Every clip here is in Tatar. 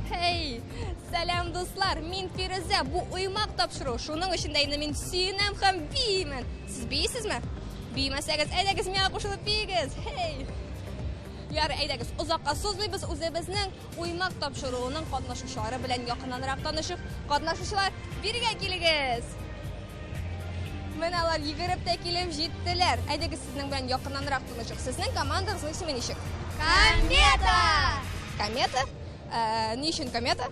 Хей! Сәлам, дуслар! Мин Фирүзә, бу уймак тапшыру. Шуның өчен дә инде мин сөенәм һәм биимен. Сез биисезме? Биимәсәгез, әйдәгез миңа кушылып биегез. Хей! Ярый, әйдәгез, озакка сузмыйбыз, үзебезнең уймак тапшыруының катнашучылары белән якыннанрак танышып, катнашучылар, бирегә килегез! Менә алар йөгереп тә килеп җиттеләр. Әйдәгез сезнең белән якыннанрак танышыйк. Сезнең командагызның исеме ничек? Комета! Комета? Ә, ни өчен комета?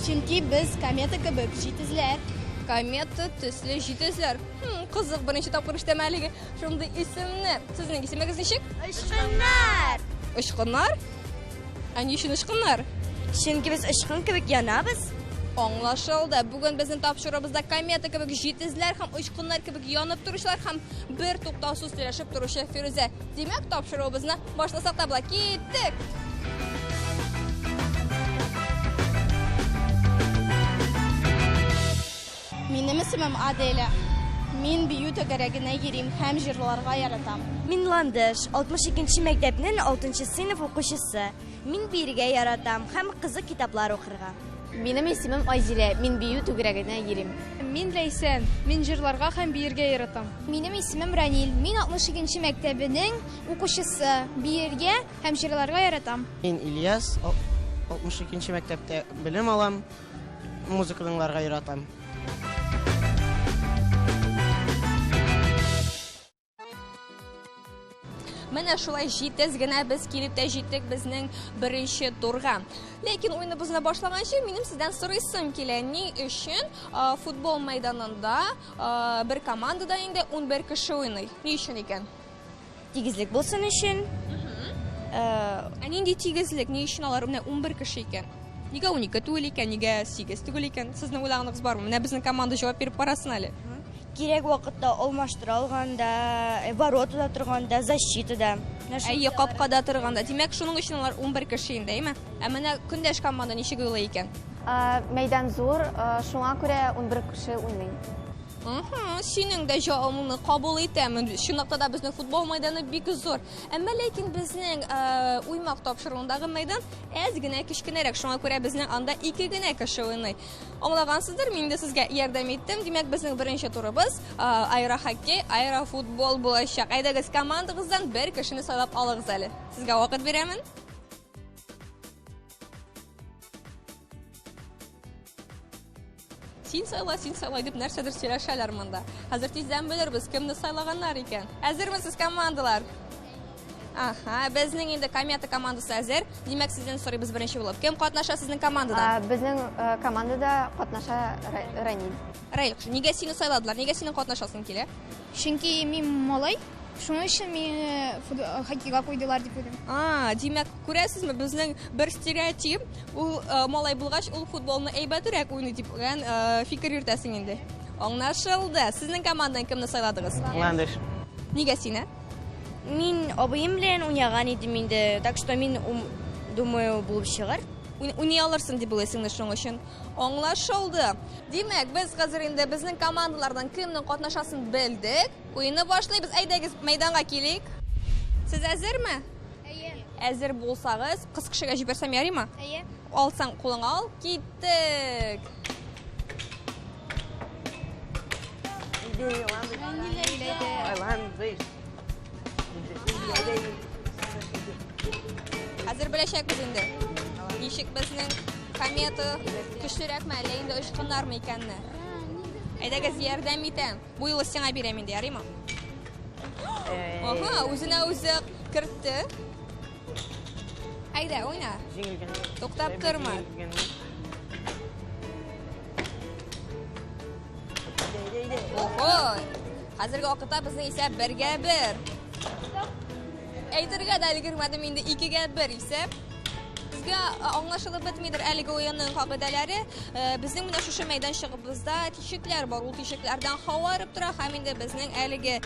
Чөнки без комета кебек җитезләр. Комета төсле җитезләр. Хм, кызык, беренче тапкыр ишетәм әлеге шундый исемне. Сезнең исемегез ничек? Очкыннар! Очкыннар? Ә ни өчен очкыннар? Чөнки без очкын кебек янабыз. Аңлашылды. Бүген безнең тапшыруыбызда комета кебек җитезләр һәм очкыннар кебек янып торучылар һәм бер туктаусыз сөйләшеп торучы Фирүзә. Димәк, тапшыруыбызны башласак та була. Киттек! Минем исемем Аделя. Мин бию түгәрәгенә йөрим һәм җырларга яратам. Мин Ландыш, 62 нче мәктәпнең 6 нчы сыйныф укучысы. Мин биергә яратам һәм кызык китаплар укырга. Минем исемем Айзилә, мин бию түгәрәгенә йөрим. Мин Ләйсән, мин җырларга һәм биергә яратам. Минем исемем Ранил, мин 62 нче мәктәбенең укучысы, биергә һәм җырларга яратам. Мин Ильяс, 62 нче мәктәптә белем алам. Музыка тыңларга яратам. Менә шулай җитез генә без килеп тә җиттек безнең беренче турга. Ләкин уеныбызны башлаганчы минем сездән сорыйсым килә, ни өчен футбол мәйданында бер командада инде 11 кеше уйный? Ни өчен икән? Тигезлек булсын өчен. Ә нинди тигезлек? Ни өчен алар менә 11 кеше икән? Нигә 12 түгел икән, нигә 8 түгел икән? Сезнең уйлаганыгыз бармы? Менә безнең команда җавап биреп карасын әле. Кирәк вакытта алмаштыра алганда, э, воротада торганда, защитада. Әйе, капкада торганда. Димәк, шуның өчен алар 11 кеше инде, әйме? Ә менә көндәш команда ничек уйлый икән? Мәйдан зур, шуңа күрә 11 кеше уйный. Синең дә җавабыңны кабул итәмен. Чынлыкта да безнең футбол мәйданы бик зур. Әмма ләкин безнең э, уймак тапшыруындагы мәйдан әз генә кечкенәрәк. Шуңа күрә безнең анда ике генә кеше уйный. Аңлагансыздыр, мин дә сезгә ярдәм иттем. Димәк, безнең беренче турыбыз э, аэрохоккей, аэрофутбол булачак. Әйдәгез, командагыздан бер кешене сайлап алыгыз әле. Сезгә вакыт бирәмен. Син сайла, син сайла дип нәрсәдер сөйләшәләр монда. Хәзер тиздән белербез, кемне сайлаганнар икән. Әзерме сез командалар? Аха, безнең инде комета командасы әзер. Димәк, сездән сорыйбыз беренче булып. Кем катнаша сезнең командадан? Безнең э, командада катнаша Раниль. Раил, нигә сине сайладылар? Нигә синең катнашасың килә? Чөнки мин малай, шуның өчен мине хоккейга куйдылар дип уйлыйм. А, димәк, күрәсезме, безнең бер стереотип, ул э, малай булгач, ул футболны әйбәтрәк уйный дигән э, фикер йөртәсең инде. Аңлашылды. Сезнең командадан кемне сайладыгыз? Ландыш. Нигә сине? Мин абыем белән уйнаган идем инде, так что мин думаю, булып чыгар. Уйный алырсың дип уйлыйсың шуның өчен. Аңлашылды. Димәк, без хәзер инде безнең командалардан кемнең катнашасын белдек. Уенны башлыйбыз. Әйдәгез, мәйданга килик. Сез әзерме? Әйе. Әзер булсагыз, кыз кешегә җибәрсәм ярыймы? Әйе. Алсаң, кулыңа ал. Киттек. Хәзер беләчәкбез инде. Ничек безнең комета көчлерәкме, әллә инде очкыннармы икәнне. Әйдәгез, ярдәм итәм. Бу юлы сиңа бирәм инде, ярыймы? Ага, үзенә үзе кертте. Әйдә, уйна. Туктап торма. Ого! Хәзерге вакытта безнең исәп бергә бер. Әйтергә дә өлгермәдем инде икегә бер исәп. Сезгә аңлашылып бетмидер әлеге уенның кагыйдәләре. Безнең менә шушы мәйданчыгыбызда тишекләр бар. Ул тишекләрдән һава эреп тора һәм инде безнең әлеге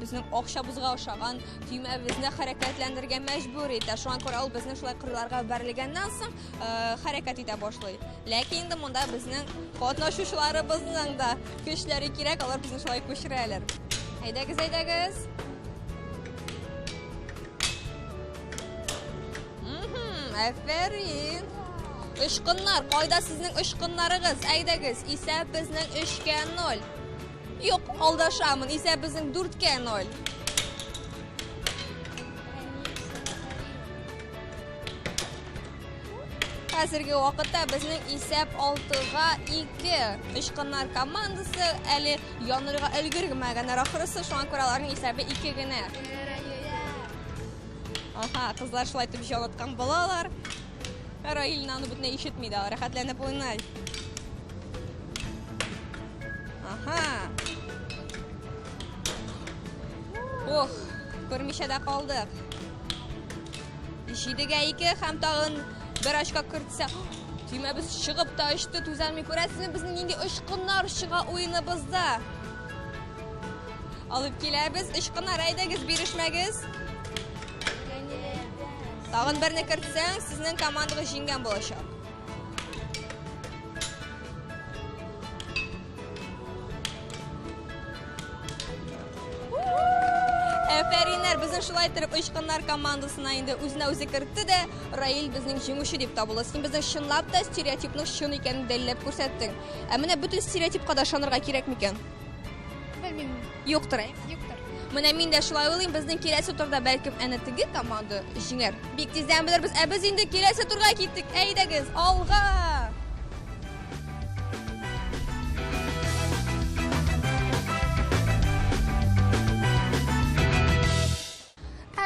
безнең акчабызга ошаган төймәбезне хәрәкәтләндерергә мәҗбүр итә. Шуңа күрә ул безнең шулай кырларга бәрелгәннән соң хәрәкәт итә башлый. Ләкин инде монда безнең катнашучыларыбызның да көчләре кирәк, алар безне шулай күчерәләр. Әйдәгез, әйдәгез. Әфәрин. Очкыннар, кайда сезнең очкыннарыгыз? Әйдәгез, исәп безнең 3-кә 0. Юк, алдашамын, исәп безнең 4-кә 0. Хәзерге вакытта безнең исәп 6-га 2. Очкыннар командасы әле янырга өлгермәгәннәр ахрысы, шуңа күрә аларның исәбе 2 генә. Аха, кызлар шулай итеп җылыткан булалар. Раилне аны бөтенләй ишетми дә, рәхәтләнеп уйный. Аха. Ох, күрмичә дә калдык. Җидегә ике һәм тагын бер очко кертсә, төймәбез чыгып та очты, түзәлми. Күрәсезме, безнең нинди очкыннар чыга уеныбызда. Алып киләбез. Очкыннар, әйдәгез, бирешмәгез. Тагын берне кертсәң, сезнең командагыз җиңгән булачак. Әфәриннәр, безнең шулай итеп Очкыннар командасына инде үзенә үзе кертте дә, Раил безнең җиңүче дип табылды. Син безнең чынлап та стереотипның чын икәнен дәлилләп күрсәттең. Ә менә бөтен стереотипка да ышанырга кирәк микән? Белмим. Юктыр, ә? Юктыр. Менә мин дә шулай уйлыйм, безнең киләсе турда бәлкем әнә теге команда җиңәр. Бик тиздән белербез. Ә без инде киләсе турга киттек. Әйдәгез, алга!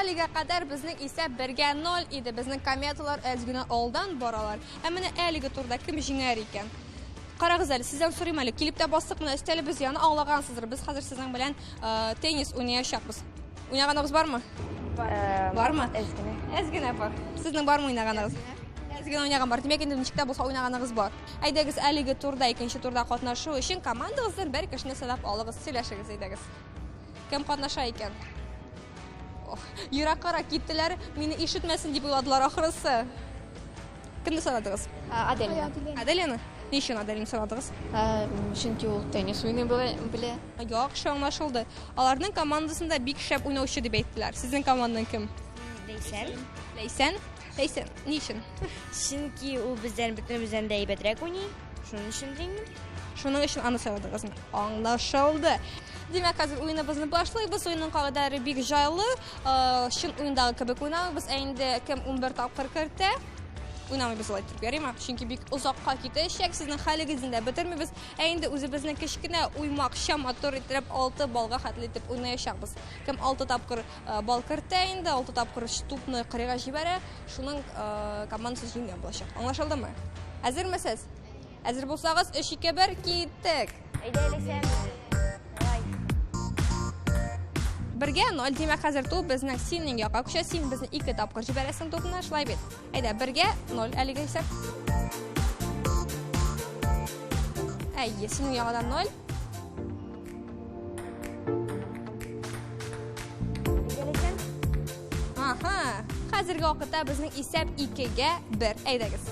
Әлегә кадәр безнең исәп бергә ноль иде. Безнең кометалар әз генә алдан баралар. Ә менә әлеге турда кем җиңәр икән? Карагыз әле, сездән сорыйм әле. Килеп тә бастык, менә өстәлебез яны аңлагансыздыр. Без хәзер сезнең белән э, теннис уйнаячакбыз. Уйнаганыгыз бармы? Э, Бармы? Әз генә. Әз генә бар. Сезнең бармы уйнаганыгыз? Әз генә уйнаган бар. Димәк, инде ничек тә булса уйнаганыгыз бар. Әйдәгез, әлеге турда, икенче турда катнашу өчен командагыздан бер кешене сайлап алыгыз, сөйләшегез, әйдәгез. Кем катнаша икән? Ох, ераккарак киттеләр, мине ишетмәсен дип уйладылар ахрысы. Кемне сайладыгыз? Аделина. Аделяны? Ни өчен Аделяны сайладыгыз? Чөнки ул теннис уйный белә. Яхшы аңлашылды. Аларның командасында бик шәп уйнаучы дип әйттеләр. Сезнең командадан кем? Ләйсән. Ләйсән? Ләйсән, ни өчен? Чөнки ул бездән бөтенебездән дә әйбәтрәк уйный. Шуның өчен дим. Шуның өчен аны сайладыгызмы? Аңлашылды. Димәк, хәзер уеныбызны башлыйбыз. Уенның кагыйдәләре бик җайлы. Э, чын уендагы кебек уйнамыйбыз. Ә инде кем 11 тапкыр кертә, уйнамыйбыз алай итеп, ярыймы? Чөнки бик озакка китәчәк, сезнең хәлегезне дә бетермибез. Ә инде үзебезнең кечкенә уймакча матур итеп 6 баллга хәтле итеп уйнаячакбыз. Кем 6 тапкыр э, балл кертә инде, 6 тапкыр тупны кырыйга җибәрә, шуның э, командасы җиңгән булачак. Аңлашылдымы? Әзерме сез? Әзер булсагыз, 3 2 1 киттек. Әйдә, Ләйсән. Давай. Бергә ноль, димәк, хәзер туп безнең синең якка күчә. Син безне ике тапкыр җибәрәсең тупны, шулай бит? Әйдә, бергә ноль әлеге исәп. Әйе, синең яңадан ноль. Аһа, хәзерге вакытта безнең исәп 2-гә 1. Әйдәгез.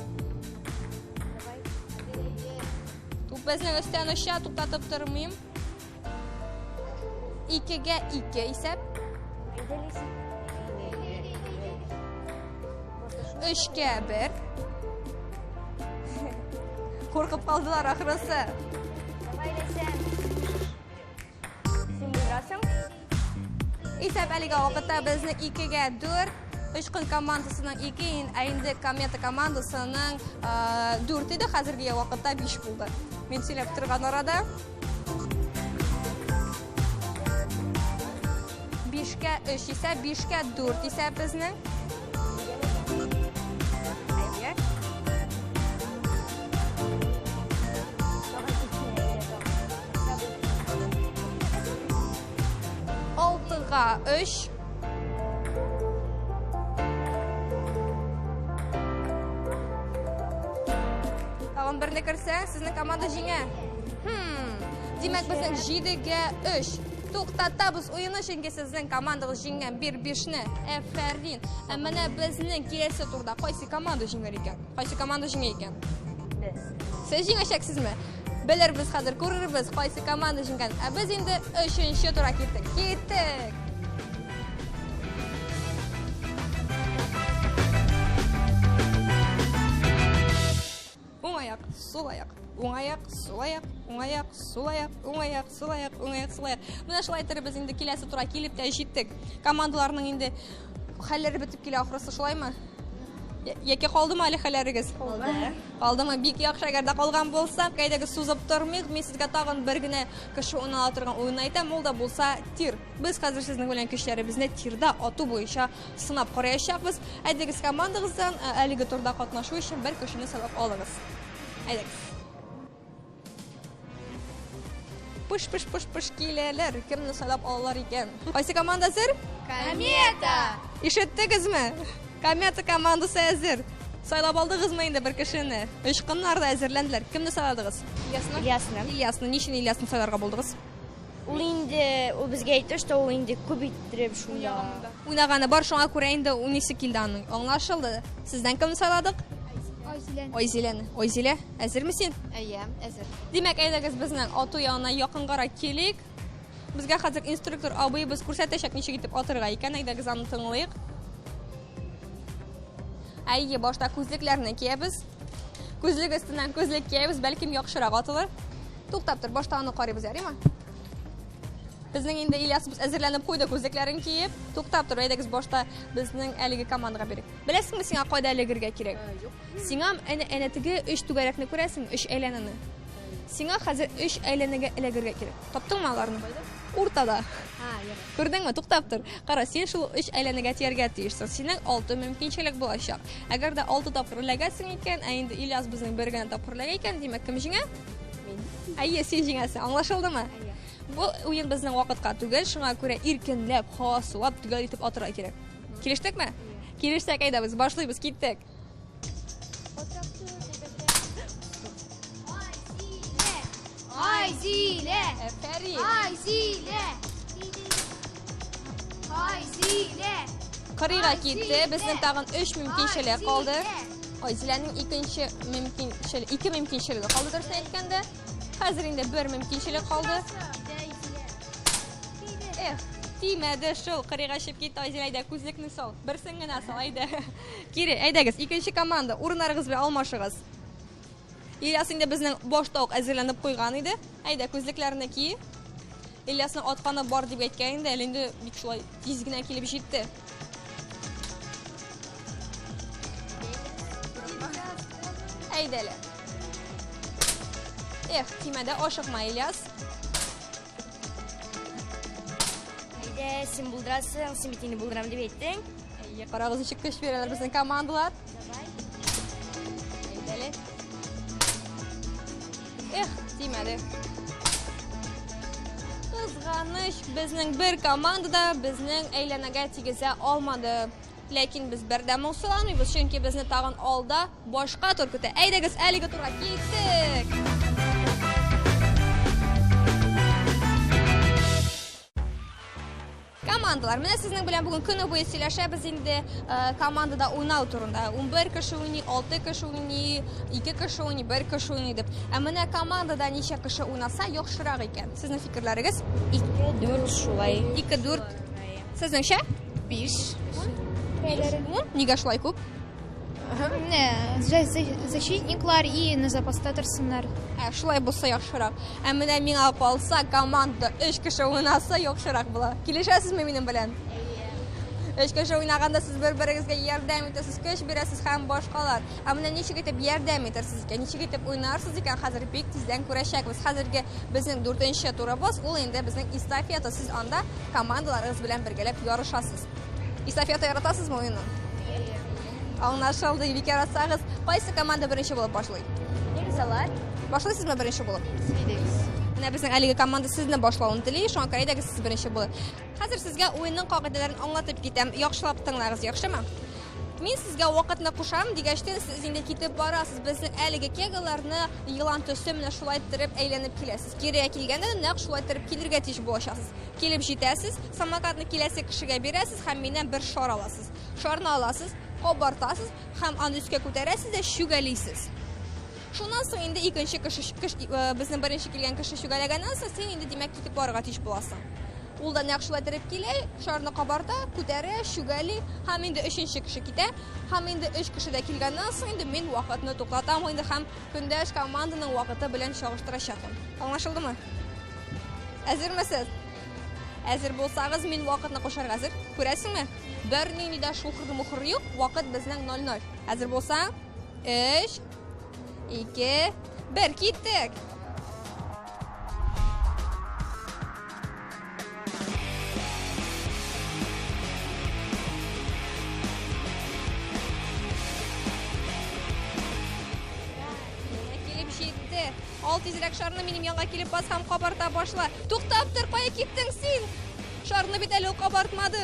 Туп безнең өстән оча, туктатып тормыйм. 2-гә 2 исәп. 3-кә 1. Куркып калдылар ахрысы. Давай, Ләйсән. Син булдырасың. Исәп әлеге вакытта безнең 2-гә 4. Очкын командасының 2, ә инде Комета командасының 4 иде, хәзерге вакытта 5 булды. Мин сөйләп торган арада. 5-кә 3 исәп, 5-кә 4 исәп безнең. Әйе. Алтыга 3. Бишне керсә, сезнең команда җиңә. Хм. Димәк, безнең 7-гә 3. Туктатабыз уены, чөнки сезнең командагыз җиңгән 1-5-не. Әфәрин. Ә менә безнең киләсе турда кайсы команда җиңәр икән? Кайсы команда җиңә икән? Без. Сез җиңәчәксезме? Белербез хәзер, күрербез, кайсы команда җиңгән. Ә без инде өченче турга киттек. Киттек! Уң аяк, сул аяк, уң аяк, сул аяк, уң аяк, сул аяк, уң аяк, сул аяк, уң аяк, сул аяк. Менә шулай итеп без инде киләсе турга килеп тә җиттек. Командаларның инде хәлләре бетеп килә ахрысы, шулаймы? Яки калдымы әле хәлләрегез? Калды. Калдымы? Бик яхшы, әгәр дә калган булса, әйдәгез сузып тормыйк. Мин сезгә тагын бер генә кеше уйный ала торган уен әйтәм, ул да булса тир. Без хәзер сезнең белән көчләребезне тирда ату буенча сынап караячакбыз. Әйдәгез командагыздан әлеге турда катнашу өчен бер кешене сайлап алыгыз. Әйдәгез. Пыш пыш пыш пыш киләләр. Кемне сайлап алалар икән? Кайсы команда әзер? Комета! Ишеттегезме? Комета командасы әзер. Сайлап алдыгызмы инде бер кешене? Очкыннар да әзерләнделәр. Кемне сайладыгыз? Ильясны. Ильясны. Ильясны. Ни өчен Ильясны сайларга булдыгыз? Ул инде, ул безгә әйтте, что ул инде күп иттереп шунда. Уйнаганы бар, шуңа күрә инде уйныйсы килде аның. Аңлашылды. Сездән кемне сайладык? Айзиләне. Айзиләне. Айзилә, әзерме син? Әйе, әзер. Димәк, әйдәгез безнең ату янына якынгарак килик. Безгә хәзер инструктор абыебыз күрсәтәчәк, ничек итеп атырга икән. Әйдәгез аны тыңлыйк. Әйе, башта күзлекләрне киябез. Күзлек өстеннән күзлек киябез, бәлкем яхшырак атылыр. Туктап тор, башта аны карыйбыз, ярыймы? Безнең инде Ильясыбыз әзерләнеп куйды күзлекләрен киеп. Туктап тор, әйдәгез башта безнең әлеге командага бирик. Беләсеңме сиңа кайда эләгергә кирәк? Юк. Сиңа әнә әнә теге өч түгәрәкне күрәсең, өч әйләнәне. Сиңа хәзер өч әйләнәгә эләгергә кирәк. Таптыңмы аларны? Уртада. Күрдеңме? Туктап тор. Кара, син шул өч әйләнәгә тияргә тиешсең. Синең алты мөмкинчелек булачак. Әгәр дә алты тапкыр эләгәсең икән, ә инде Ильяс безнең бер генә тапкыр эләгә икән, димәк, кем җиңә? Мин. Әйе, син җиңәсең. Аңлашылдымы? Бу уен безнең вакытка түгел, шуңа күрә иркенләп, һава сулап, төгәл итеп атырга кирәк. Килештекме? Килешсәк, әйдә без башлыйбыз, киттек. Айзилә! Әфәрин. Айзилә! Айзилә! Кырыйга китте. Безнең тагын өч мөмкинчелек калды. Айзиләнең икенче мөмкинчелеге, ике мөмкинчелеге калды дөресен әйткәндә. Хәзер инде бер мөмкинчелек калды. Эх, тимәде шул, кырыйга чыгып китте Айзилә, әйдә, күзлекне сал. Берсен генә сал, әйдә. Кире, әйдәгез, икенче команда, урыннарыгыз белән алмашыгыз. Ильяс инде безнең башта ук әзерләнеп куйган иде. Әйдә, күзлекләрне ки. Ильясның атканы бар дип әйткән инде, әле инде бик шулай тиз генә килеп җитте. Әйдә әле. Эх, тимәде, ашыкма, Ильяс. Әйдә, син булдырасың, син бит инде булдырам дип әйттең. Әйе, карагыз, ничек көч бирәләр безнең командалар. Әйдә әле. Эх, тимәде. Кызганыч, безнең бер команда да безнең әйләнәгә тигезә алмады. Ләкин без бер дә моңсуланмыйбыз, чөнки безне тагын алда башка тур көтә. Әйдәгез, әлеге турга киттек! Командалар, менә сезнең белән бүген көне буе сөйләшәбез инде командада уйнау турында. 11 кеше уйный, 6 кеше уйный, 2 кеше уйный, 1 кеше уйный дип. Ә менә командада ничә кеше уйнаса яхшырак икән? Сезнең фикерләрегез? 2, 4 шулай. 2, 4. Сезнеңчә? 5. 10? Нигә шулай күп? Менә защитниклар и на запаста торсыннар. Ә, шулай булса яхшырак. Ә менә миңа калса, команда 3 кеше уйнаса яхшырак була. Килешәсезме минем белән? Өч кеше уйнаганда сез бер-берегезгә ярдәм итәсез, көч бирәсез һәм башкалар. Ә менә ничек итеп ярдәм итәрсез икән, ничек итеп уйнарсыз икән, хәзер бик тиздән күрәчәкбез. Хәзерге безнең дүртенче турыбыз, ул инде безнең эстафета. Сез анда командаларыгыз белән бергәләп ярышасыз. Эстафета яратасызмы уенын? Аңлашылды, бик яратсагыз. Кайсы команда беренче булып башлый? Ризалар. Башлыйсызмы беренче булып? Менә безнең әлеге команда сезне башлавын тели, шуңа күрә әйдәгез сез беренче булып. Хәзер сезгә уенның кагыйдәләрен аңлатып китәм. Яхшылап тыңлагыз, яхшымы? Мин сезгә вакытны кушам дигәчтен, сез инде китеп барасыз. Безнең әлеге кегаларны елан төсле менә шулай иттереп әйләнеп киләсез. Кирегә килгәндә дә нәкъ шулай иттереп килергә тиеш булачаксыз. Килеп җитәсез, самокатны киләсе кешегә бирәсез һәм миннән бер шар аласыз. Шарны аласыз, кабартасыз һәм аны өскә күтәрәсез дә чүгәлисез. Шуннан соң инде икенче кеше, безнең беренче килгән кеше чүгәләгәннән соң, син инде димәк китеп барырга тиеш буласың. Ул да нәкъ шулай иттереп килә, шарны кабарта, күтәрә, чүгәли һәм инде өченче кеше китә. Һәм инде өч кеше дә килгәннән соң инде мин вакытны туктатам инде һәм көндәш команданың вакыты белән чагыштырачакмын. Аңлашылдымы? Әзерме сез? Әзер булсагыз, мин вакытны кушарга әзер. Күрәсеңме? Бернинди дә шухыр-мухыр юк, вакыт безнең 00. Әзер булсаң, 3, 2, 1, киттек! Килеп җитте. Ал тизрәк шарны минем янга килеп бас һәм кабарта башла. Туктап тор, кая киттең син? Шарны бит әле ул кабартмады.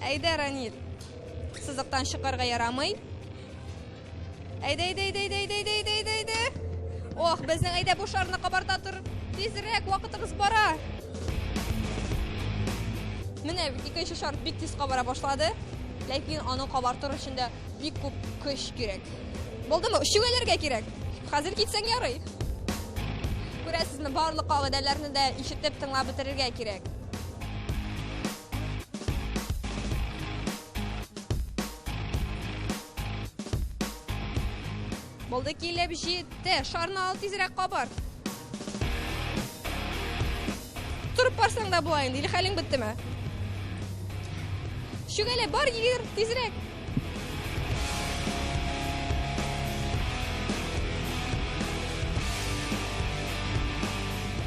Әйдә, Ранил. Сызыктан чыгарга ярамый. Әйдә, әйдә, әйдә, әйдә, әйдә, әйдә, әйдә, әйдә, әйдә. Ох, безнең әйдә бу шарны кабарта тор. Тизрәк, вакытыгыз бара. Менә икенче шар бик тиз кабара башлады. Ләкин аны кабартыр өчен дә бик күп көч кирәк. Булдымы? Чүгәләргә кирәк. Хәзер китсәң ярый. Күрәсезме, барлык кагыйдәләрне дә ишетеп, тыңлап бетерергә кирәк. Булды, килеп җитте. Шарны ал, тизрәк кабар. Торып барсаң да була инде, или хәлең беттеме? Чүгәлә, бар егер, тизрәк.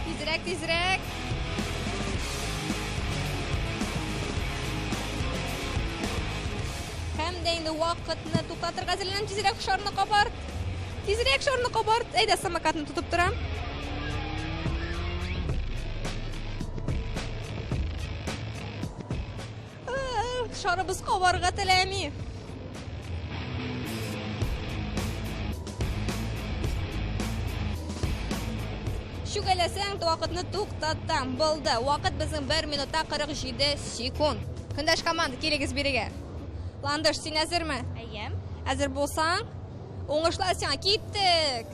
Тизрәк, тизрәк. Һәм дә инде вакытны туктатырга әзерләнәм. Тизрәк шарны кабарт. Тизрәк шарны кабарт. Әйдә, самокатны тотып торам. Шарыбыз кабарга теләми. Чүгәләсәң, вакытны туктатам. Булды. Вакыт безнең 1 минутта 47 секунд. Көндәш команда, килегез бирегә. Ландыш, син әзерме? Әйе. Әзер булсаң, уңышлар сиңа. Киттек!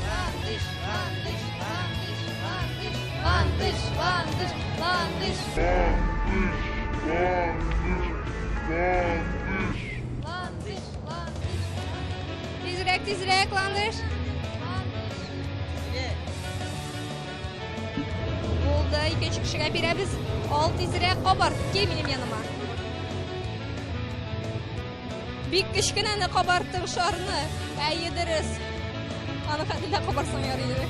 Ландыш, ландыш, ландыш, ландыш, ландыш, ландыш, ландыш. Ландыш, ландыш. Тизрәк, тизрәк, Ландыш. Булды, икенче кешегә бирәбез. Ал тизрәк, кабарт, кил минем яныма. Бик кечкенәне кабарттың шарны. Әйе, дөрес. Аны хәтле дә кабарсаң ярый иде.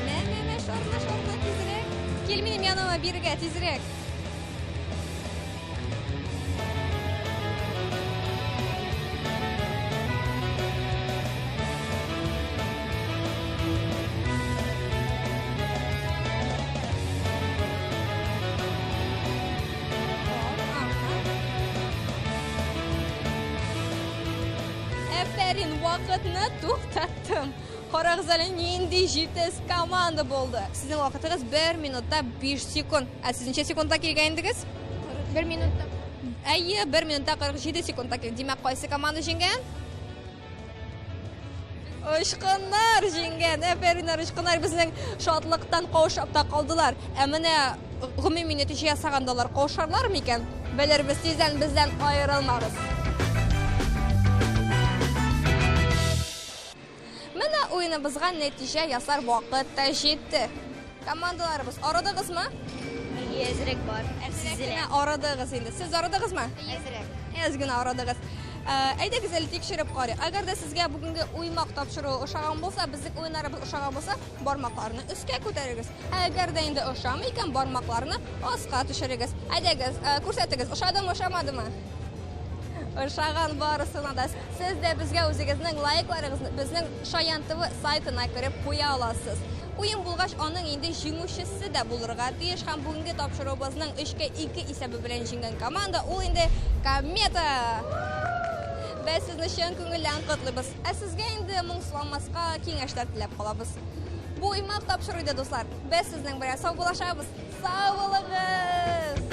Мә, мә, мә, шарны, шарны, тизрәк. Кил минем яныма бирегә, тизрәк. Әфәрин, вакытны туктаттым. Карагыз әле, нинди җитез команда булды. Сезнең вакытыгыз 1 минутта 5 секунд. Ә сез ничә секундта килгән идегез? 1 минутта. Әйе, 1 минутта 47 секундта килде. Димәк, кайсы команда җиңгән? Очкыннар җиңгән. Әфәриннәр, очкыннар безнең шатлыктан каушап та калдылар. Ә менә гомуми нәтиҗә ясаганда алар каушарлар микән? Белербез тиздән, бездән аерылмагыз. Менә уеныбызга нәтиҗә ясар вакыт та җитте. Командаларыбыз, арыдыгызмы? Әйе, әзрәк бар. Әзрәк кенә арыдыгыз инде. Сез арыдыгызмы? Әзрәк. Әз генә арыдыгыз. Әйдәгез әле тикшереп карыйк. Әгәр дә сезгә бүгенге уймак тапшыруы ошаган булса, безнең уеннарыбыз ошаган булса, бармакларны өскә күтәрегез. Әгәр дә инде ошамый икән, бармакларны аска төшерегез. Әйдәгез, күрсәтегез, ошадымы, ошамадымы? Ошаган барысына да. Сез дә безгә үзегезнең лайкларыгызны безнең Шаян ТВ сайтына кереп куя аласыз. Уен булгач, аның инде җиңүчесе дә булырга тиеш һәм бүгенге тапшыруыбызның 3-кә 2 исәбе белән җиңгән команда ул инде Комета! Без сезне чын күңелдән котлыйбыз. Ә сезгә инде моңсуланмаска киңәшләр теләп калабыз. Бу уймак тапшыру иде, дуслар. Без сезнең белән саубуллашабыз. Сау булыгыз!